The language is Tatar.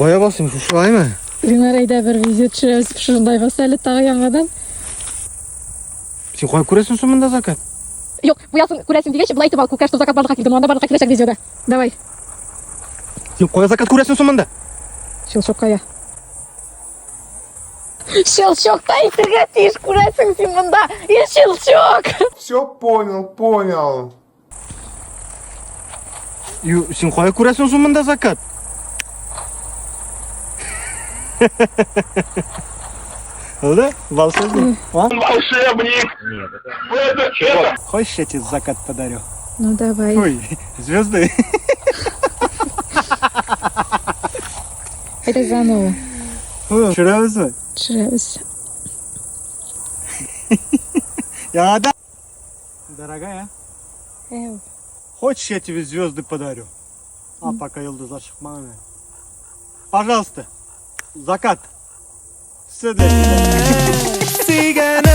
Кая басыйм, шушылаймы? Ленар, әйдә бер видео төшерәбез, шушындай бас әле тагы яңадан. Син кая күрәсең соң монда закат? Юк, буясын күрәсең дигәч, былай итеп ал, күкәш закат барлыкка килде, монда барлыкка киләчәк видеода. Давай. Син кая закат күрәсең соң монда? Щелчок кая? Щелчок та әйтергә тиеш күрәсең син монда. И щелчок! Все понял, понял. Ю, син кая күрәсең соң монда закат? Булды? Волшебник? А? Волшебник! Нет, Хочешь, я тебе закат подарю? Ну давай. Ой, звезды. Әйдә заново. Төшерәбезме? Төшерәбез. Яңадан. Дорогая, Әү. хочешь, я тебе звезды подарю? А пока йолдызлар чыкмаган әле. Пожалуйста, закат. Все для тебя.